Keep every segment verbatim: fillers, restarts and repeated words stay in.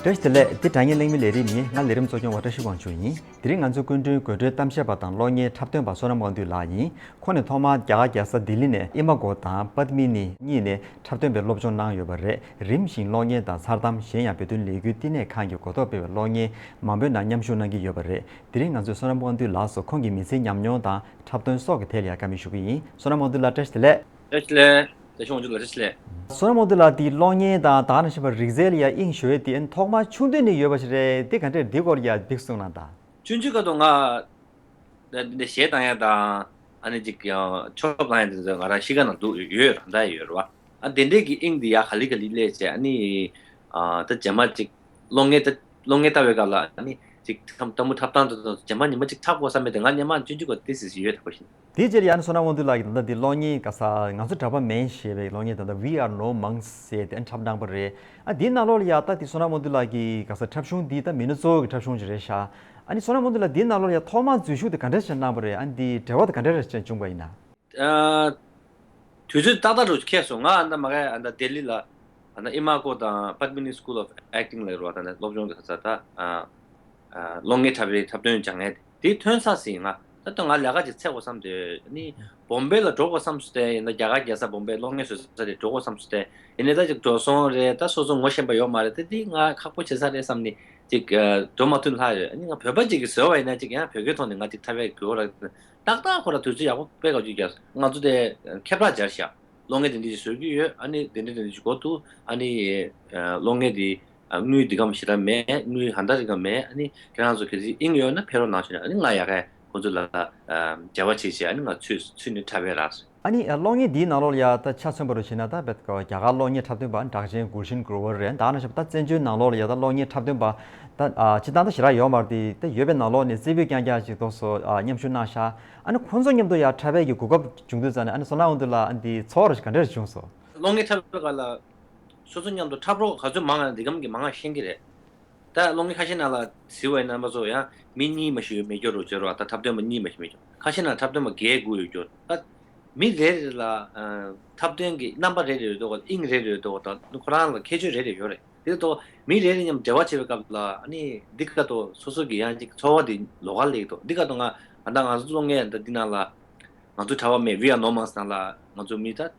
བཀྲ་ཤིས་བདེ་ལེགས། འདི་དྲ་བརྙན་གླེང་མོལ་ལས་རིམ་ཡིན། ང་ལས་རིམ་གཙོ་སྐྱོང་བ་བཀྲ་ཤིས་དབང་ཕྱུག་ཡིན། དེ་རིང་ང་ཚོའི་སྐུ་མགྲོན་དགོད་བྲོའི་གཏམ་བཤད་པ་དང་གློག་བརྙན་འཁྲབ་སྟོན་པ་བསོད་ནམས་དབང་འདུས་ལགས་ཡིན། ཁོང་ནི་ཐོག་མར་རྒྱ་གར་རྒྱལ་ས་ལྡི་ལི་ནས་ཨེ་མ་གོ་དང་པད་མི་ནི་གཉིས་ནས་འཁྲབ་སྟོན་པའི་སློབ་སྦྱོང་གནང་ཡོད་པ་རེད། རིམ་བཞིན་གློག་བརྙན་དང་མཚར་གཏམ། གཞན་ཡང་བོད་དོན་ལས་འགུལ་བསྟི་གནས་ཁང་གིས་གོ་རྟོགས་སྤེལ་བའི་གློག་བརྙན་མང་པོའི་ནང་མཉམ་ཞུགས་གནང་གི་ཡོད་པ་རེད། དེ་རིང་ང་ཚོས་བསོད་ནམས་དབང་འདུས་ལགས་སུ་ཁོང་གི་མི་ཚེའི་ཉམས་མྱོང་དང་འཁྲབ་སྟོན་སོགས་ཀྱི་ཐད་ལ་ཡང་བཀའ་མོལ་ཞུ་གི་ཡིན། བསོད་ནམས་དབང་འདུས་ལགས་བཀྲ་ཤིས་བདེ་ལེགས། བཀྲ་ཤིས་བདེ་ལེགས། བཀྲ་ཤིས་དབང་ཕྱུག་ལགས་བཀྲ་ཤིས་བདེ་ལེགས། བསོད་ནམས་དབང་འདུས་ལགས། འདི་གློག་བརྙན་དང་ད་ག་ནང་བཞིན་པ་རིག་རྩལ་ལ་ཡང་དབྱིངས་ཞུགས་ཡས་དེ་ཐོག་མར་ཆུང་དུས་ནས་ཡོད་པ་ཞིག་རེད། འདི་ག་འདྲས། འདི་སྐོར་ཡང་ཕྱོགས་སྒྲིག་གནང་དང་། ཆུང་ཆུང་སྐབས་དུ་ང་འདི་གཞས་བཏང་ཡས་དང་ཨ་ནི་ཅིག་ཡང་ཆོབ་བཏང་ཡས་དེ་ཚོ་ང་རང་གཤིས་ཀ་ནང་འདུག་ཡོད་རང་ད་ཡོད་རེད་བ། ཨ་དེ་འདྲས་ཀྱི་དབྱིངས་འདི་ཡར་ག་ལེ་ག་ལེ་སླེབས་བྱས། ཨ་ནི་ཨ་ད་རྗེས་མ་ཅིག་གློག་བརྙན་ད་གློག་བརྙན་ལྟ་བའི་སྐབས་ལ་ཨ་ནི་ཅིག་ཐམ་ལྟད་མོ་འཁྲབ་སྟངས་དེ་ཚོ་རྗེས་མ་ཉི་མ་ཅིག་འཁྲབ་དགོས་བསམ་པའི་དེ་ང་སྔོན་མ་ཆུང་ཆུང་སྐབས་ཏོག་ཙམ་ཡོད་ད་གོ་ཤིན། དེའི་རྗེས་ལ་ཡང་བསོད་ནམས་དབང་འདུས་ལགས་ཀྱིས་ད་ལྟ་འདི་གློག་བརྙན་ག་ས་ང་ཚོ་གྲྭ་པ་མེད་ཞེས་པའི་གློག་བརྙན་ད་ལྟ་We Are No Monks ཞེས་དེ་འཁྲབ་གནང་པ་རེད། ཨ་དེའི་ནང་ལོགས་ལ་ཡང་ད་དེ་བསོད་ནམས་དབང་འདུས་ལགས་ཀྱི་ག་ས་འཁྲབ་གཞུང་འདི་ད་མི་སྣ་གཙོ་བོ་གི་འཁྲབ་གཞུང་ཅིག་རེད་ཤག་ཨ་ནི་བསོད་ནམས་དབང་འདུས་ལགས་འདིའི་ནང་ལོགས་ལ་ཡང་ཐོག་མར་འཛུལ་ཞུགས་དེ་ག་འདྲ་ཞིག་གནང་པ་རེད། ཨ་ནི་འདི་འབྲེལ་བ་དེ་ག་འདྲ་ཞིག་བྱུང་པ་ཡིན་ན། ཨ། དུས་ཚོད་ཏག་ཏག་རུ་ཁེལ་སོང་། ང་ཨ་ནི་མ་ག་ཨ་ནི་ལྡི་ལི་ལ་ཨ་ནི་ཨེ་མ་ཀོ་དང་པད་མི་ནི་School of Acting ལ་ཡོད་རེད་བ། ད་ནི་སློབ་སྦྱོང་གི་ས་ད་ཨ་ཨ་གློག་བརྙན་འཁྲབ་རེས་འཁྲབ་སྟོན་སྦྱང་མཁན་དེ་ཐོན་ཚར་ཟིན། ང་ད་ལྟ་ང་ལས་ཀ་ཅིག་འཚོལ་དགོས་བསམ་སྟེ་ཨ་ནི་བོམ་བེ་ལ་འགྲོ་དགོས་བསམ་སོང་སྟེ། ཡིན་ན་རྒྱ་གར་རྒྱལ་ས་བོམ་བེ་གློག་བརྙན་བཟོ་ས་དེ་འགྲོ་དགོས་བསམ་སོང་སྟེ། ཡིན་ནའི་ད་ཅིག་འགྲོ་སོང་རེད། ད་སོ་སོ་ངོ་ཤེས་པ་ཡོད་མ་རེད། ད་འདི་ང་ཁག་པོ་བྱེད་ས་རེད་བསམ་ནས་ཅིག་ཨ་འགྲོ་མ་ཐུབ་ལྷག་ཡོད། ཨ་ནི་ང་བོད་པ་ཅིག་གིས་བཟོས་པ་ཡིན་ན་ཅིག་ཡང་བོད་སྐད་ཐོག་ནས་ང་ཅིག་འཁྲབ་པའི་དགོས་ར། ཏག་ཏག་ཁོ་ར་དུས་ཚོད་ཡག་པོ་དཔེ་ག་ཚོད་རྒྱག་ང་ཚོ་དེ་ཁྱད་པར་སྦྱར་ཤག་གློག་བརྙན་དེ་འདྲ་ཞིག་བཟོ་རྒྱུ་ཡོད། ཨ་ནི་དེ་འདྲ་དེ་འདྲ་ཞིག་དགོས་འདུག་ཨ་ནི་ཨ་གློག་བརྙན་དེ་ཨ་དངུལ་འདི་གམ་ཞེ་དྲག་མེད། དངུལ་ཧན་ད་རི་གམ་མེད། ཨ་ནི་ཁྱེད་རང་ཚོ་གལ་སྲིད་དབྱིངས་ཡོད་ན་ཕེབས་རོགས་གནང་ཞུ་ནས། ཨ་ནི་ང་ཡག་ག་ཁོ་ཚོ་ལ་ཨ་འབྲེལ་བ་བྱེད་བྱས། ཨ་ནི་ང་ཚུད་ཚུད་ནས་འཁྲབ་པ་རག་སོང་། ཨ་ནི་ཨ་གློག་བརྙན་འདིའི་ནང་ལོགས་ལ་ཡ་ད་ཆ་མཚོན་པ་རུ་བྱས་ན་ད་བེད་ཀ་རྒྱ་གར་གློག་བརྙན་འཁྲབ་སྟོན་པ་གྲགས་ཅན་གུལ་ཤན་གྷོ་རོ་བར་རེད། ད་ནང་བཞིན་ད་བཙན་བྱོལ་ནང་ལོགས་ལ་ཡ་ད་གློག་བརྙན་འཁྲབ་སྟོན་པ་ད་ཨ་སྤྱིར་བཏང་ད་ཞེ་དྲག་ཡོད་མ་རེད་དེ། ད་ཡོད་པའི་ནང་ལོགས་ནས་རྩེ་ཕུད་རྐྱང་རྐྱང་ཞིག་ཏོག་ཙམ་ཨ་མཉམ་ཞུགས་གནང་ཤག་ཨ་ནི་ཁོང་ཚོ་མཉམ་དུ་ཡ་འཁྲབ་པའི་གི་གོ་སྐབས་བྱུང་དུས་ཙང་ནས་ཨ་ནི་བསོད་ནམས་དབང་འདུས་ལགས་ཨ་ནི་འདི་ཚོར་བ་ཞིག་ག་འདྲ་ཞིག་བྱུང་སོང་། གློག་བརྙན་འཁྲབ་པའི་སྐབས་ལ་སོ་སོ་མཉམ་དུ་འཁྲབ་རོགས་ག་ཚོད་མང་ང་འདི་གམ་གྱི་མང་ང་ཤེས་ཀྱི་རེད། ད་གློག་བརྙན་ཁ་ཤས་ནང་ལ་གཟིགས་པ་ཡིན་ན་རྣམ་པ་ཚོ་ཡང་མི་གཉིས་མ་ཞིག་ཡོད་མེད་སྐྱོ་རུ་བྱེད་རོགས། ད་འཁྲབ་སྟོན་པ་གཉིས་མ་ཞིག་མེད་སྐྱོ། ཁ་ཤས་ནང་འཁྲབ་སྟོན་པ་བརྒྱད་དགུ་ཡོད་སྐྱོ། ད་མི་རེ་རེ་ལ་ཨ་འཁྲབ་སྟོན་གྱི་རྣམ་པ་རེ་རེ་ཡོད་དོ། དབྱིངས་རེ་རེ་ཡོད་དོ། ད་ཁོ་རང་ལ་ཁྱད་ཆོས་རེ་རེ་ཡོད་རེད། དེ་ལྟ་མི་རེ་རེ་མཉམ་འབྲེལ་བ་བྱེད་པའི་སྐབས་ལ་ཨ་ནི་འདི་ག་དོ་སོ་སོ་གི་ཡང་ཅིག་ཚོར་བ་འདི་ལོགས་ཀ་སླེབས་འདུག་འདི་ག་དོ་ང་ཨ་ད་ང་ཚོ་གློག་བརྙན་ད་འདི་ནང་ལ་ང་ཚོ་གྲྭ་པ་མེད། We Are No Monks ནང་ལ་ང་ཚོ་མི་ད་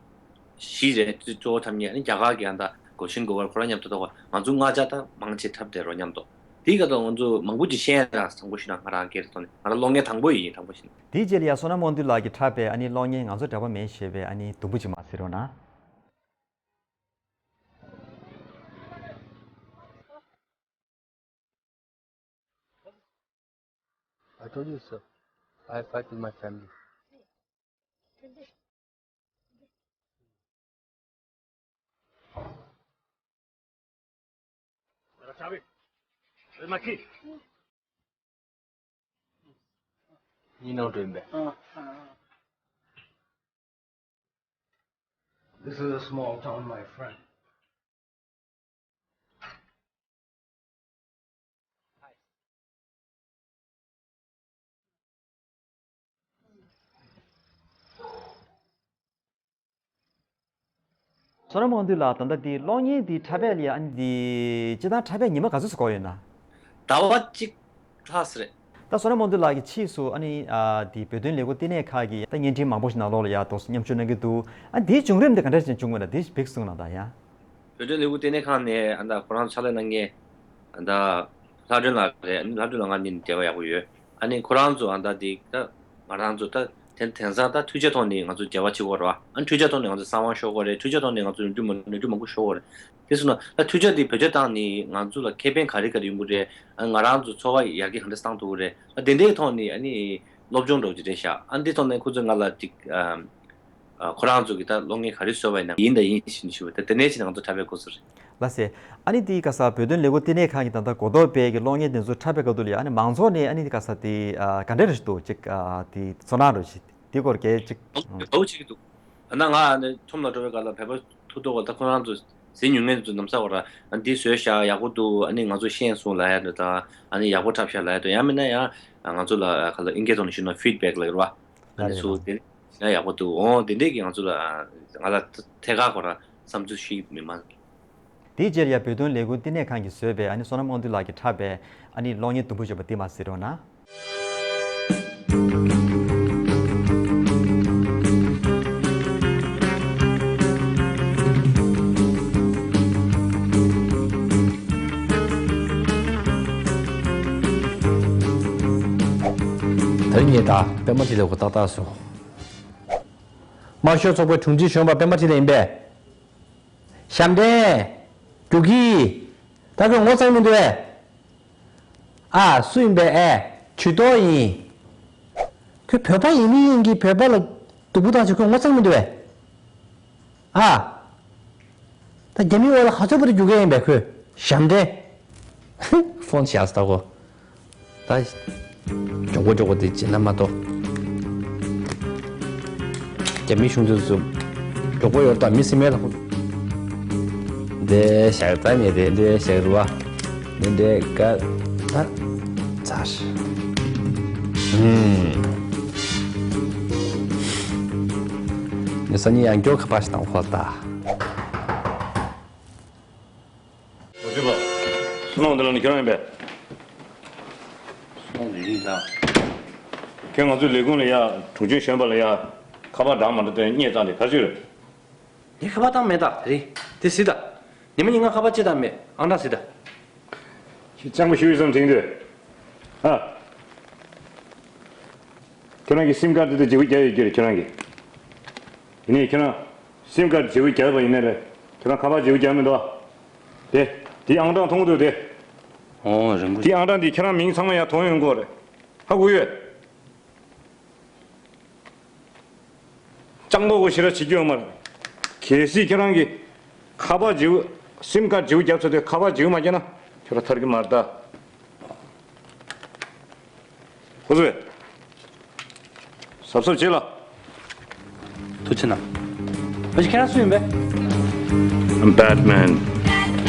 བཞི་རེད། གཙོ་བོ་འཁྲབ་མཁན་ཨ་ནི་རྒྱ་གར་གྱི་ཨ་ད་གུལ་ཤན་གྷོ་རོ་བར་ཁོ་རང་མཉམ་དུ་འདུག་ང་ཚོ་ལྔ་ཆ་ད་མང་ཆེ་འཁྲབ་བསྡད་རོགས་མཉམ་དུ། དེའི་སྐབས་དུ་ང་ཚོ་མང་པོ་ཅིག་ཤེས་ཡ་རག་དྲང་པོ་ཞུ་ན་ང་རང་སྒེར་ཐོག་ནས་ང་རང་གློག་བརྙན་དང་པོ་ཡིན། དྲང་པོ་ཞུ་ན། དེའི་རྗེས་ལ་ཡ་བསོད་ནམས་དབང་འདུས་ལགས་ཀྱིས་འཁྲབ་པའི་ཨ་ནི་གློག་བརྙན་ང་ཚོ་གྲྭ་པ་མེད་ཞེས་པའི་ཨ་ནི་དུམ་བུ་ཅིག་མར་གཟིགས་རོགས་གནང་། I told you so. I fight with my family. Where's my key? You know, dream back. This is a small town, my friend. བསོད་ནམས་དབང་འདུས་ལགས། ད་ལྟ་འདི་གློག་བརྙན་འདི་འཁྲབ་པ་ལ་ཡ་ཨ་ནི་འདི་སྤྱིར་བཏང་འཁྲབ་པ་ཉི་མ་ག་ཚོད་ཙམ་འགོར་ཡོད་ན། ཟླ་བ་གཅིག་ལྷག་ཙམ་རེད། ད་བསོད་ནམས་དབང་འདུས་ལགས་ཀྱི་ཕྱིས་སུ་ཨ་ནི་ཨ་འདི་བོད་དོན་ལས་འགུལ་བསྟི་གནས་ཁག་གི་ད་བརྙན་འཕྲིན་མང་པོ་ཞིག་ནང་ལོགས་ལ་ཡ་ཏོག་ཙམ་མཉམ་ཞུགས་གནང་གི་འདུག་ཨ་འདིའི་བྱུང་རིམ་འདི་ག་འདྲ་ཞིག་བྱུང་ཡོད་ན་འདི་ཕྱོགས་སྒྲིག་གནང་དང་ཡ། བོད་དོན་ལས་འགུལ་བསྟི་གནས་ཁང་ནས་ཨ་ད་ཁོ་རང་ཕྱག་ལས་གནང་མཁན་ཨ་ད་ལྷ་སྒྲོན་ལགས་རེད། ཨ་ནི་ལྷ་སྒྲོན་ལགས་ང་གཉིས་འབྲེལ་བ་ཡག་པོ་ཡོད། ཨ་ནི་ཁོ་རང་ཚོ་ཨ་ད་དེ་ད་ང་རང་ཚོ་ད་དེ་དེང་སང་ད་མཐུན་ཆ་ཐོག་ནས་ང་ཚོ་འབྲེལ་བ་བྱེད་དགོས་རེད་བ། ཨ་ནི་མཐུན་ཆ་ཐོག་ནས་ང་ཚོ་གསང་བ་ཤོར་དགོས་རེད། མཐུན་ཆ་ཐོག་ནས་ང་ཚོ་ནོར་འཁྲུལ་མ་ནོར་འཁྲུལ་མང་པོ་ཤོར་དགོས་རེད། དེ་སོང་ན་ད་མཐུན་ཆ་དེ་བེད་སྤྱོད་བཏང་ནས་ང་ཚོ་ལ་ཁེ་ཕན་ག་རེ་ག་རེ་ཡོང་གི་རེད། ཨ་ང་རང་ཚོ་འཚོ་བ་ཡར་རྒྱས་ག་འདྲ་བཏང་ཐུབ་ཀྱི་རེད། ཨ་དེ་འདྲའི་ཐོག་ནས་ཨ་ནི་སློབ་སྦྱོང་འདྲ་བོ་ཅིག་རེད་ཤག་ཨ་འདི་ཐོག་ནས་ཁོ་ཚོས་ང་ལ་ཅིག་ཨ། ཨ་ཁོ་རང་ཚོ་གིས་ད་གློག་བརྙན་ག་རེ་བཟོས་པ་ཡིན་ན་ཡིན་དང་ཡིན་བཞིན་ཞུ་བ་དེ་དེ་ནས་ཕྱིན་ང་ཚོ་འཁྲབ་པའི་སྐབས་སུ་རེད། ལགས་སེ། ཨ་ནི་དེའི་ཁ་སང་བོད་དོན་ལས་འགུལ་བསྟི་གནས་ཁང་གིས་ད་ལྟ་གོ་རྟོགས་སྤེལ་གྱི་གློག་བརྙན་དེ་ཚོ་འཁྲབ་པའི་སྐབས་དུ་ལ་ཡ་ཨ་ནི་མང་ཚོགས་ནས་ཨ་ནི་དེ་ཁ་སང་དེ་ཨ་ག་འདྲ་རེ་ཞིག་འདུག་ཅིག་ཨ་དེ་ཚོར་སྣང་རེ་ཞིག་དེ་སྐོར་གལ་ཅིག་ཨ། དགའ་བོ་བྱེད་ཀྱི་འདུག་ཨ་ན་ང་ཨ་ནི་ཁྲོམ་ལ་འགྲོ་བའི་སྐབས་ལ་བོད་པ་ཐུག་ཐུག་ག་ད་ཁོ་རང་ཚོ་གཟིགས་མྱོང་མཁན་ཚོ་ནམ་ས་བར་ཨ་འདི་བཟོས་ཤག་ཡག་པོ་འདུག་ཨ་ནི་ང་ཚོ་ཤེས་སོང་ལབ་ཡ་འདྲ་དང་ཨ་ནི་ཡག་པོ་འཁྲབ་ཤག་ལབ་ཡ་འདྲ། ཡང་མིན་ན་ཡང་ང་ཚོ་ལ་ཨ་ག་ལ་ཨིན་སྐད་ཐོག་ནས་ཞུས་ན་ཕིཌ་བེག་ལབ་ཀྱི་རེད་བ། ཨ་ནི་ཚུར་དེ་ཡང་ཡག་པོ་འདུག་འོ་དེ་འདྲས་ཀྱིས་ང་ཚོ་ལ་ང་ལ་ཐད་ཀར་ཁོ་རང་བསམ་ཚུལ་ཞིག་མི་མང་གི། དེའི་རྗེས་ཡ་བོད་དོན་ལས་འགུལ་བསྟི་གནས་ཁང་གིས་བཟོས་པའི་ཨ་ནི་བསོད་ནམས་དབང་འདུས་ལགས་ཀྱིས་འཁྲབ་པའི་ཨ་ནི་གློག་བརྙན་དུམ་བུ་བརྗོད་པ་འདི་མར་གཟིགས་རོགས་གནང་། དེ་རིང་ངས་ད་པད་མ་འཕྲིན་ལས་ཀྱི་ཏག་ཏག་སོང་། དམར་ཤོག་ཚོགས་པའི་དྲུང་ཆེ་གཞོན་པ་པད་མ་འཕྲིན་ལས་ཡིན་པས། ཞབས་འདྲེན། རྒྱུག་ཁྱི། ད་ཁོས་ངོ་ཚ་གི་མི་འདུག་ཨེ། ཨ། སུ་ཡིན་པས་ཨེ། ཇུས་གཏོགས་ཡིན། ཁོས་བོད་པ་ཡིན་མིན་ཡིན་གྱི་བོད་པ་ལ་སྡུག་པོ་བཏང་བྱས་ཁོས་ངོ་ཚ་གི་མི་འདུག་ཨེ། ཨ། ད་རྒྱ་མིའི་འོག་ལ་ག་ཚོད་བར་རྒྱུག་གི་ཡིན་པས་ཁོས། ཞབས་འདྲེན། ཧི། ཕོན་བཞག་ཟེར་ད་གོ། ད་མགྱོགས་པོ་མགྱོགས་པོ་དེ་བྱེད་ན་མ་གཏོགས། རྒྱ་མིའི་གཞུང་དེ་ཚོ་མགྱོགས་པོ་ཡོད་ད། མི་སེམས་མེད་ལ། འདི་བཞག་ད་ནི་དེ་འདི་བཞག་རུ་བ། འདི་འདི་ག་ད་ཚར། ཧུམ། ངས་སང་ཉིན་ཡང་སྐྱོར་ཁ་པར་ཞིག་བཏང་ཁོ་ལ་ད། ལོ་ཆུ་པ། བསོད་ནམས་དབང་འདུས་ལགས་ནི་ཁྱོད་རང་ཡིན་པས། བསོད་ནམས་འདི་ཡིན་ད། ཁྱོད་ང་ཚོའི་ལས་ཁུངས་ལ་ཡ། དྲུང་ཆེ་གཞོན་པ་ལ་ཡ། ཁ་པར་འདྲ་མ་འདྲ་སྟོན་བརྙས་བཏང་དེ་ག་ཅི་རེད། ངས་ཁ་པར་བཏང་མེད་ད། དེ་རིང་དེ་གཟིགས་ད། ཉི་མ་ཉིན་ང་ཁ་པར་ཅི་བཏང་མེད། ཨང་གྲངས་གཟིགས་ད། ཁྱེད་སྤྱང་པོ་ཞུ་ཡི་བསམ་དྲན་དུས། ཨ། ཁྱོད་རང་གི་སིམ་ཁ་དེ་དུ་བརྗེ་པོ་རྒྱག་ཡོད་རྒྱུ་རེད་ཁྱོད་རང་གི། ཡིན་ནའི་ཁྱེད་རང་སིམ་ཁ་བརྗེ་པོ་རྒྱག་པ་ཡིན་ནའི་རེད། ཁྱེད་རང་ཁ་པར་བརྗེ་པོ་རྒྱག་མི་འདུག་ཨ། དེ། དེའི་ཨང་གྲངས་མཐོང་གི་འདུག་དེ། ཨོ་རིང་པོ། དེའི་ཨང་གྲངས་དེ་ཁྱེད་རང་མིང་ཚང་མ་ཡར་མཐོང་ཡོང་གི་རེད། ཧ་གོ་ཡོད། སྤྱང་པོ་གོ་ཞེ་དྲག་བྱེད་རྒྱུ་ཡོད་མ་རེད། གལ་སྲིད་ཁྱེད་རང་གིས་ཁ་པར་བརྗེ་པོ། སིམ་ཁ་བརྗེ་པོ་རྒྱབ་ཚར་དུས་ཁ་པར་བརྗེ་པོ་མ་རྒྱག་ན་ཁྱོད་རང་ཐར་གི་མ་རེད་ད། ཧུ་ཟེ། གཟབ་གཟབ་བྱེད་ལ། ཐུགས་རྗེ་གནང་། ཨ་ཅེ་ཁྱེད་རང་སུ་ཡིན་པས། I'm Batman.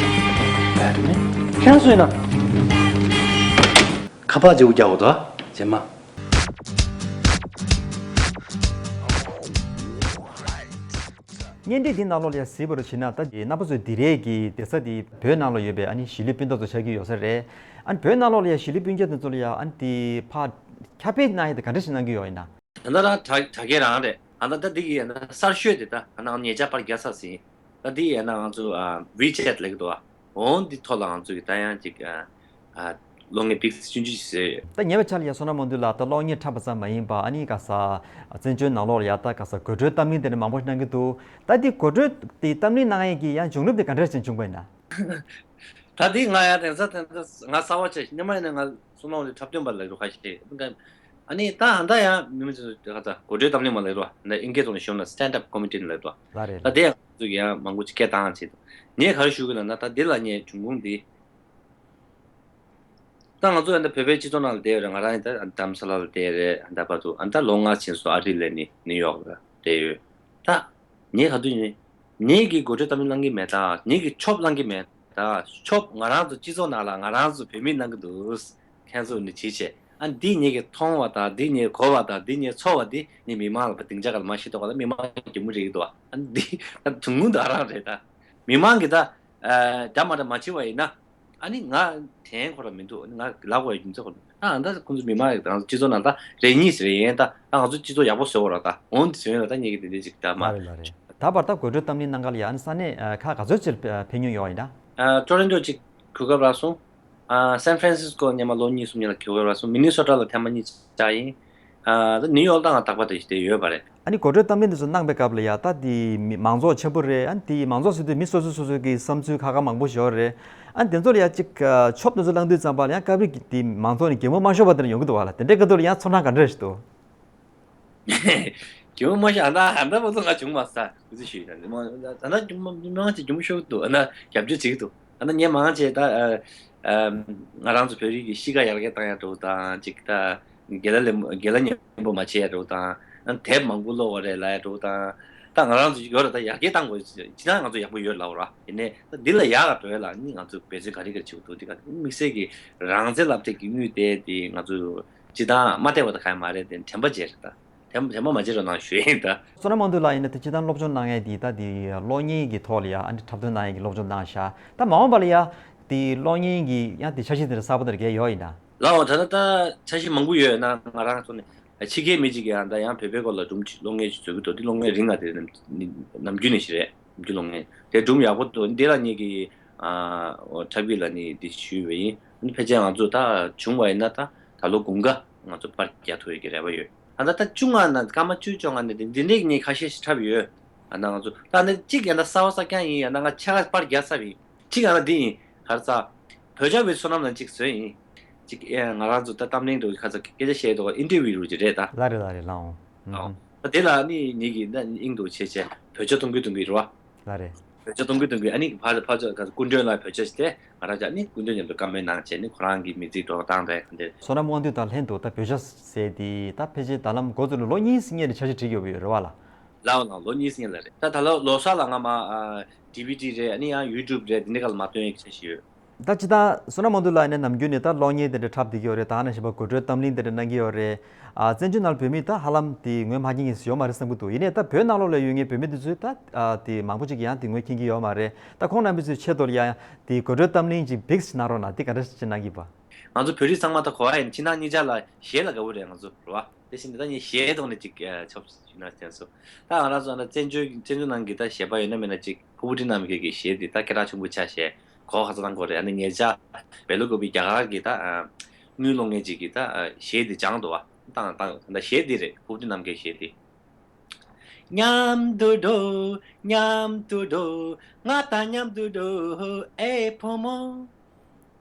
Batman? ཁྱེད་རང་སུ་ཡིན་ན། ཁ་པར་བརྗེ་པོ་རྒྱག་དགོས་འདུག་ཨ། རྗེས་མ། བརྙན་འཕྲིན་འདི་ནང་ལོགས་ལ་ཡ་གཟིགས་པར་བྱས་ན། ད་རྣམ་པ་ཚོས་འདི་རེད་ཀྱི་བསྡད་ས་འདི་བོད་ནང་ལ་ཡོད་པའི་ཨ་ནི་གཞིས་ལུས་སྤུན་ཟླ་ཚོ་ཆགས་ཀྱི་ཡོད་ས་རེད། ཨ་ནི་བོད་ནང་ལོགས་ལ་ཡ་གཞིས་ལུས་སྤུན་ཀྱག་དེ་ཚོ་ལ་ཡ་ཨ་ནི་དེ་ཕར་ཁྱབ་སྤེལ་གནང་ཡ་དེ་ག་འདྲ་ཞིག་གནང་གི་ཡོད་ཡིན་ན། ད་ལྟ་དྲ་དྲ་རྒྱའི་རང་རེད། ཨ་ད་ད་འདི་ཡི་ཡ་ན་གསར་ཤོས་དེ་ད་ཨ་ན་ཉེ་ཆར་པར་རྒྱག་ཚར་ཟིན། ད་འདི་ཡི་ཡ་ན་ང་ཚོ་ཨ་ཝི་ཆེ་ཊི་ལབ་ཀྱི་འདུག་ཨ། འོང་འདི་ཐོག་ལ་ང་ཚོ་གི་ད་ཡང་ཅིག་ཨ་ཨ་གློག་བརྙན་པིག་སི་ཆུང་ཆུང་ཞིག་བཟོས་ཡོད། ད་ཉེ་བའི་ཆར་ལ་ཡ་བསོད་ནམས་དབང་འདུས་ལགས་ད་གློག་བརྙན་འཁྲབ་པ་ཙམ་མ་ཡིན་པ་ཨ་ནི་ག་ས་བཙན་བྱོལ་ནང་ལོགས་ལ་ཡ་ད་ག་ས་དགོད་བྲོའི་གཏམ་གླེང་དེ་འདྲ་མང་པོ་གནང་གི་འདུག་ད་འདི་དགོད་བྲོ་དེ་གཏམ་གླེང་གནང་ཡས་ཀྱི་ཡང་བྱུང་རབས་དེ་ག་འདྲ་ཞིག་བྱུང་པ་ཡིན་ན། ད་འདི་ང་ཡང་དེང་སང་དེང་སང་ང་གསར་པ་ཆགས་ཤིང་། སྔོན་མ་ཡིན་ན་ང་བསོད་ནམས་དབང་འདུས་འཁྲབ་སྟོན་པ་ལབ་རོགས་ཁ་ཤས། ཨ་ནི་ད་ཨ་ད་ཡང་མི་མི་ཚོས་ད་ག་ད་དགོད་བྲོའི་གཏམ་གླེང་མ་ལབ་རོགས། ཨ་ནི་ཨིན་སྐད་ཐོག་ནས་ཞུ་ན་སི་ཊེན་ཌི་ཨབ་ཀོ་མེ་ཌི་ལབ་རོགས། ལ་རེད། ད་དེ་ཡང་ང་ཚོས་ཀྱི་ཡང་མང་པོ་ཅིག་སྐད་བཏང་བྱེད་དུ། ངས་ག་རེ་ཞུ་གི་ལབ་ན། ད་འདི་ལ་ངས་འབྱུང་ཁུངས་འདི། ད་ང་ཚོ་ཡང་ད་བོད་པའི་སྤྱི་ཚོགས་ནང་ལ་བསྡད་ཡོད་རེད། ང་རང་ཡང་ད་རྡ་རམ་ས་ལ་ལ་བསྡད་ཡོད་རེད། ད་བར་དུ་ཨ་ད་ལོ་ལྔ་ཕྱིན་སོང་། ཨ་རི་ལ་ནི་ནིའུ་ཡོག་ལ་བསྡད་ཡོད། ད་ངས་ག་དུས་ནས་ངེད་ཀྱིས་དགོད་བྲོ་གཏམ་གླེང་གླེང་གི་མེད་ད། ངེད་ཀྱིས་ཆོབ་གླེང་གི་མེད་ད། ཆོབ་ང་རང་ཚོ་སྤྱི་ཚོགས་ནང་ལ་ང་རང་ཚོ་བོད་མིས་གནང་གི་འདུག་ཁྱེད་ཚོ་ནི་བྱེད་བྱེད། ཨ་འདི་ངེད་ཀྱིས་མཐོང་བ་དང་། འདི་ངེད་གོ་བ་དང་། འདི་ངེད་ཚོར་བ་འདི་ངེད་མི་མང་ལ་བ་སྡིངས་ཆ་ག་ལ་མ་ཤེས་ཐོག་ག་ལ་མི་མང་གི་མུ་རེད་ཀྱི་འདུག་ཨ་འདི་ད་དུང་ངུ་འདུག་ཨ་རང་རེད་ད། མི་མང་གི་ད་ཨ་འདྲ་མ་འདྲ་མ་བྱེད་པ་ཡིན་ན། ཨ་ནི་ང་དྲན་ཁོ་ར་མི་འདུག་ཨ་ནི་ང་ལབ་དགོས་ཡ་རྒྱུ་མཚན་ཁོ་ར་མི་འདུག་ཨ་ད་ཁོང་ཚོ་མི་མང་རེད། ད་ང་ཚོ་སྤྱི་ཚོགས་ནང་ད་རེ་གཉིས་རེ་ཡན་ད་ད་ང་ཚོ་སྤྱི་ཚོགས་ཡག་པོ་བཟོ་དགོས་ར། ད་འོང་དེ་བཟོས་ཡོད་ལ་ད་ངེད་ཀྱི་དེ་འདྲས་ཅིག་ད་མ། ལ་རེད་ལ་རེད། ད་བར་ད་དགོད་བྲོ་གཏམ་གླེང་གནང་ག་ལ་ཡ་ཨ་ནི་ས་གནས་ཨ་ཁག་ག་ཚོད་ཅིག་ཕེབས་མྱོང་ཡོད་ཡིན་ད། ཨ་ཊོ་རོན་ཊོ་ཅིག་གོ་སྐབས་རག་སོང་། ཨ་སན་ཧྥ་རན་སིས་ཀོ་སྔོན་མ་ལོ་གཉིས་གསུམ་རྗེས་ལ་གོ་སྐབས་རག་སོང་། མི་ནི་སོ་ཊ་ལ་ཐེངས་མ་གཉིས་བཅར་ཡིན། ཨ་ད་ནིའུ་ཡོག་ད་ང་རྟག་པར་དེ་བཞིན་བསྡད་ཡོད་པ་རེད། ཨ་ནི་དགོད་བྲོའི་གཏམ་གླེང་དེ་ཚོ་གནང་པའི་སྐབས་ལ་ཡ་ད་དེ་མི་མང་ཚོགས་ཆེན་པོ་རེད། ཨ་ནི་དེ་མང་ཚོགས་ཟེར་དུས་མི་སོ་སོ་སོ་སོ་གི་བསམ་ཚུལ་ཁག་ཁག་མང་པོ་ཞིག་ཡོད་རེད། ཨ་ནི་དེ་ཚོ་ལ་ཡ་གཅིག་ཨ་ཆོབ་དེ་ཚོ་བླངས་དུས་ཙམ་པ་ལ་ཡང་སྐབས་རེ་དེ་མང་ཚོགས་ནས་གད་མོ་མ་ཤོར་བ་དེ་འདྲ་ཡོང་གི་འདུག་བ་ལ། དེ་འདྲའི་སྐབས་དུ་ལ་ཡང་ཚོར་སྣང་ག་འདྲ་ཞིག་འདུག་རྒྱུ་མ་ཤེས། ཨ་ད་ཨ་ད་བོ་ཚོ་ང་བྱུང་མ་ས་གུ་ཚུལ་ཞུས་ཡིན། ཨ་ད་རྒྱུ་མ་མི་མང་ཆེ་རྒྱུ་མ་ཤོར་འདུག་ཨ་ན་རྒྱབ་སྐྱོར་བྱེད་ཀྱི་འདུག་ཨ་ན་ངས་མང་ཆེ་ད་ཨ་ཨ་ང་རང་ཚོ་བོད་རིགས་ཀྱི་གཤིས་ཀ་ཡར་རྒྱས་བཏང་ཡ་འགྲོ་དང་། ཅིག་ད་རྒན་ལགས་ལས་རྒན་ལགས་མཉེས་པོ་མ་བྱེད་ཡ་འགྲོ་དང་། ཨ་དེབ་མང་པོ་ཀློག་དགོས་རེད་ལབ་ཡ་འགྲོ་དང་། ད་ང་རང་ཚོ་ཡོད་ར། ད་ཡར་རྒྱས་བཏང་དགོས། ཇི་ལྟར་ང་ཚོ་ཡག་པོ་ཡོད་ལབ་ར། ཡིན་ནའི་ད་འདི་ལ་ཡག་ག་འགྲོ་ཡ་ལ་ནི་ང་ཚོ་འབད་བརྩོན་ག་རེ་ག་རེ་བྱེད་དགོས་འདུག་དེ་ག་དམིགས་བསལ་གྱི་རང་བཙན་ལབ་ཐེབས་ཀྱི་དངུལ་དེ་དེ་ང་ཚོ་སྤྱི་བཏང་མ་བལྟས་པ་ད་གང་ཡང་མ་རེད། དེ་དྲན་པ་བརྗེད་རེད་ད། ཞབས་ཞབས་མ་མ་བྱེད་རོགས་གནང་ཞུ་ཡིན་ད། བསོད་ནམས་དབང་འདུས་ལགས་ཡིན་ན་དེ་སྤྱིར་བཏང་སློབ་སྦྱོང་གནང་ཡས་དེ་ད་དེ་གློག་བརྙན་གྱི་ཐོག་ལ་ཡ་ཨ་འདྲ་འཁྲབ་སྟོན་གནང་ཡས་ཀྱི་སློབ་སྦྱོང་གནང་ཤག་ད་མ་འོངས་པ་ལ་ཡ་དེ་གློག་བརྙན་གྱི་ཡང་དེ་འཆར་གཞི་དེ་འདྲ་གསར་པ་དེ་འདྲ་གས་ཡོད་ཡིན་ན། ལའོ་ད་ལྟ་ད་འཆར་གཞི་མང་པོ་ཡོད་ན་ང་རང་ཚོ་ནས་ཕྱི་རྒྱལ་མི་གཅིག་གིས་ཡང་ད་ཡང་བོད་པའི་སྐོར་ལ་སྒྲུང་གློག་བརྙན་ཅིག་བཟོ་གི་འདུག་དེ་གློག་བརྙན་རིང་ང་དེ་ནམ་རྒྱུན་ནས་ཞིག་རེད། ནམ་རྒྱུན་གློག་བརྙན་དེ་སྒྲུང་ཡག་པོ་འདུག་འདི་ལ་ངེད་ཀྱི་འཁྲབ་ཡིག་ལ་ནི་འདི་ཞུས་པ་ཡིན། ཕལ་ཆེར་ང་ཚོ་ད་བྱུང་བ་ཡིན་ན་ད་ད་ལོ་དགུན་ཁ་ང་ཚོ་པར་རྒྱག་ཐུབ་ཡོད་ཀྱི་རེ་བ་ཡོད། ཨ་ད་ད་བཅོ་ལྔ་ན་སྐར་མ་བཅུ་བཅོ་ལྔ་ནས་འདི་འདི་འདྲས་ངས་ཁ་ཤས་ཤིག་འཁྲབ་ཡོད། ཨ་ན་ང་ཚོ་ད་ནི་གཅིག་ཡང་ད་གསར་པ་གསར་རྐྱང་ཡིན། ཡང་ན་ང་ཆ་པར་རྒྱག་ཚར་བ་ཡིན། གཅིག་ཡང་ན་འདི་ཡིན། ག་རེ་ཟ། བོད་ཇ་བའི་བསོད་ནམས་ལ་གཅིག་བཟོས་ཡིན། གཅིག་ཨེ་ང་རང་ཚོ་ད་གཏམ་གླེང་འགྲོ་གི་ཁ་ཚ་སྐད་ཆ་བཤད་འདུག་ཨིན་ཊར་བིའུ་རུ་གཅིག་རེད་ད། ལ་རེད་ལ་རེད་ལའོ། ཨོ། ད་དེ་ལ་ནི་ངེད་ཀྱི་ད་ཨིན་འདུག་བྱས་བྱས་བོད་ཇ་གཏོང་གི་གཏོང་གི་རེད་བ། ལ་རེད། བོད་ཇ་གཏོང་གི་གཏོང་གི་ཨ་ནི་ཕ་ཕ་ཇ་ག་སྐུ་མགྲོན་ལ་བོད་ཇ་ཞིག་སྟེ་ང་རང་ཅག་ནི་སྐུ་མགྲོན་མཉམ་དུ་བཀའ་མོལ་གནང་བྱས་ནི་ཁོ་རང་གི་མི་ཚེ་འགྲོ་སྟངས་རེད་ག་འདི། བསོད་ནམས་དབང་འདུས་དང་ལྷན་དུ་ད་བོད་ཇ་ཟེར་དེ་ད་ཕལ་ཆེར་ད་ལམ་འགོ་ཚུགས་ལ་ལོ་གཉིས་སྔོན་ནས་འཆར་གཞི་བསྒྲིགས་ཡོད་པ་ཡོད་རེད་བ་ལ། ལའོ་ལའོ་ལོ་གཉིས་སྔོན་ལ་རེད། ད་ད་ལོ་ལོ་གསར་ལ་ང་མ་ཌི་ཝི་ཌི་རེད། ཨ་ནི་ཡང་ཡུ་ཊུབ་རེད། འདི་འདྲ་ག་ལ་མ་སྟོན་ཡག་ཆ་ཞིག་ཡོད། ད་ཅི་ད་བསོད་ནམས་དབང་འདུས་ལགས་ནས་ནམ་རྒྱུན་ནས་ད་གློག་བརྙན་དེ་འདྲ་འཁྲབ་བསྡད་ཀྱི་ཡོད་རེད། ད་ནང་བཞིན་པ་དགོད་བྲོའི་གཏམ་གླེང་དེ་འདྲ་གནང་གི་ཡོད་རེད། ཨ་བཙན་བྱོལ་ནང་ལ་བོད་མི་ད་ཧ་ལམ་དེ་ངོ་མ་མཁྱེན་མཁན་ཞིག་ཡོད་མ་རེད་བསམ་གྱི་འདུག་ཡིན་ནའི་ད་བོད་ནང་ལོགས་ལ་ཡོད་མཁན་བོད་མི་དེ་ཚོས་ད་ཨ་དེ་མང་པོ་ཅིག་གིས་ཡང་དེ་ངོ་མཁྱེན་གྱི་ཡོད་མ་རེད། ད་ཁོང་རྣམ་པ་ཚོའི་ཆེད་དུ་ལ་ཡང་དེ་དགོད་བྲོའི་གཏམ་གླེང་ཅིག་བིག་ཅིག་གནང་རོགས་གནང་། དེ་ག་འདྲ་ཞིག་གནང་གི་ཡིན་པ། ང་ཚོ་བོད་རིགས་ཚང་མ་ད་གོ་བ་ཡིན། ཕྱི་ནང་གཉིས་ཆར་ལ་གཞས་ལ་དགའ་པོ་རེད་ང་ཚོ་རེད་བ། དེ་བཞིན་དེ་ད་ངས་གཞས་ཐོག་ནས་ཅིག་ཨ་ཆོབ་ཞུས་ན་དྲན་སོང་། ད་ང་རང་ཚོ་ཨ་ན་བཙན་བྱོལ་བཙན་བྱོལ་ནང་གི་ད་གཞས་པ་ཡོད་ན་མེད་ན་ཅིག་ཕུར་བུ་ཁྲིད་རྣམ་རྒྱལ་གྱི་གཞས་འདི་ད་སྐད་གྲགས་ཆེན་པོ་ཆགས་བྱས་གོ་ག་ཚོད་བཏང་གོ་རེད། ཨ་ནི་ཉེ་ཆར་བེ་ལོ་ཀོ་པི་རྒྱ་གར་གྱི་ད་ཨ་དངུལ་སློང་མཁན་ཅིག་གི་ད་ཨ་གཞས་འདི་སྦྱངས་འདུག་བ། བཏང་བཏང་ད་གཞས་འདི་རེད། ཕུར་བུ་ཁྲིད་རྣམ་རྒྱལ་གཞས་འདི། མཉམ་དུ་འགྲོ། མཉམ་དུ་འགྲོ། ང་དང་མཉམ་དུ་འགྲོ། ཨེ་བུ་མོ།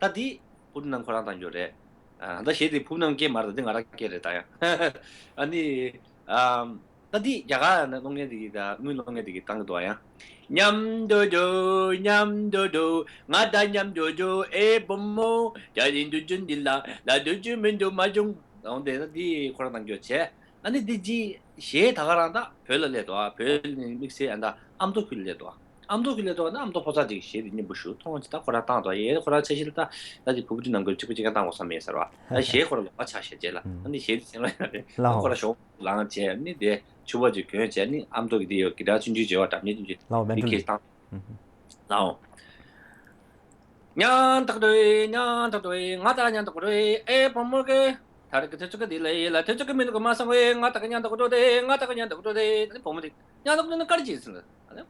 ད་འདི་ཕུར་བུ་ཁྲིད་རྣམ་ཁོ་རང་བཏང་རྒྱུ་རེད། ཨ་ད་གཞས་དེ་ཕུར་བུ་ཁྲིད་རྣམ་སྐད་མ་རེད། ད་འདི་ང་རང་སྐད་རེད་ད་ཡང་། ཨ་ནི། ཨམ། ད་འདི་རྒྱ་གར་ནས་སློང་མཁན་དེ་གིས་ད་དངུལ་སློང་མཁན་དེ་གིས་བཏང་གི་འདུག་ཡང་། མཉམ་དུ་འགྲོ། མཉམ་དུ་འགྲོ། ང་དང་མཉམ་དུ་འགྲོ། ཨེ་བུ་མོ། ཇ་ཡིན་དུ་ཅུན་འདི་ལ་ལ་དུ་ཅུ་མིན་དུ་མ་བྱུང་། འོང་དེ་ན་འདི་ཁོ་རང་བཏང་རྒྱུ་བྱས། ཨ་ནི་འདི་ཅི་གཞས་ད་ག་རང་ད་བོད་ལ་སླེབས་འདུག་ཨ། བོད་ནས་དམིགས་བསལ་ཨ་ད་ཨ་མདོ་ཁུལ་ལ་སླེབས་འདུག་ཨ། ཨ་མདོ་ཁུལ་ལ་སླེབས་འདུག་ཨ་ན་ཨ་མདོ་ཕོ་གསར་ཅིག་གཞས་འདི་སྙན་པོ་ཞུ་མཐོང་ཅི་ད་ཁོ་རང་བཏང་འདུག་ཨ། ཡེ་ཁོ་རང་འཆར་གཞི་ལ་ད་ད་ཅི་ཕུར་བུ་ཁྲིད་རྣམ་རྒྱལ་གཅིག་པུ་གཅིག་རྐྱང་བཏང་དགོས་བསམ་མེད་ཟེར་བ། ཨ་གཞས་ཁོ་རང་ལོགས་ཀ་ཆ་བཞག་རྗེས་ལ་ཨ་ནི་གཞས་འདི་གསན་རོགས་ཡ་རེད། ལའོ། ཁོ་རང་ཞོགས་ལངས་བྱས་ཨ་ནི་དེ་ཕྱུ་པ་ཅིག་གྱོན་བྱས་ཨ་ནི་ཨ་མདོ་གི་དེ་ཡོད་གི་ད་ཆུང་ཆུང་བྱས་བ་འདྲ་མི་ཆུང་ཆུང་ལའོ་མེན་འདི་ཏུ་ཁེས་བཏང་། ལའོ། ཉང་ཐག་ཏུ་ཉང་ཐག་ཏུ་ང་ད་ཉང་ཐག་ཏུ་ཨེ་བུ་མོ་གི་ད་རེ་གི་ཐེ་ཚོ་གི་དེ་ལ་ཡེ་ལ་ཐེ་ཚོ་གི་མི་འདུག་གི་མ་སང་གི་ང་ད་གི་ཉང་ཐག་ཏུ་དེ་ང་ད་གི་ཉང་ཐག་ཏུ་དེ་ཨ་ནི་བུ་མོ་དེ་ཉང་ཐག་ཏུ་ནི་དཀར་ཅིག་ཟིན་ལ་ཨ་ནི་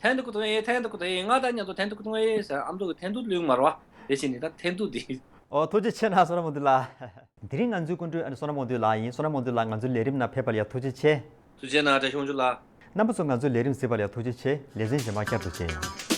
ཐན་ཏུ་ཀུ་ཏུ་ཨེ་ཐན་ཏུ་ཀུ་ཏུ་ཨེ་ང་ད་ཉང་ཐག་ཐན་ཏུ་ཀུ་ཏུ་ཨེ་ཟེར་ཨ་མདོ་གི་ཐན་ཏུ་ལུས་མ་རེད་བ། དེ་བཞིན་ནི་ད་ཐན་ཏུ་དེ། ཨོ་ཐུགས་རྗེ་ཆེ་ན་བསོད་ནམས་དབང་འདུས་ལགས། དེ་རིང་ང་ཚོའི་སྐུ་མགྲོན་ཨ་ནི་བསོད་ནམས་དབང་འདུས་ལགས་ཡིན། བསོད་ནམས་དབང་འདུས་ལགས་ང་ཚོའི་ལས་རིམ་ནང་ཕེབས་པ་ལ་ཡ་ཐུགས་རྗེ་ཆེ། ཐུགས་རྗེ་གནང་བཀྲ་ཤིས་དབང་ཕྱུག་ལགས། རྣམ་པ་ཚོ་ང་ཚོའི་ལས་རིམ་གཟིགས་པ་ལ་ཡ་ཐུགས་རྗེ་ཆེ། ལེ་ཚན་རྗེས་མ་བསྐྱར་དུ་མཇལ་ཡོང་།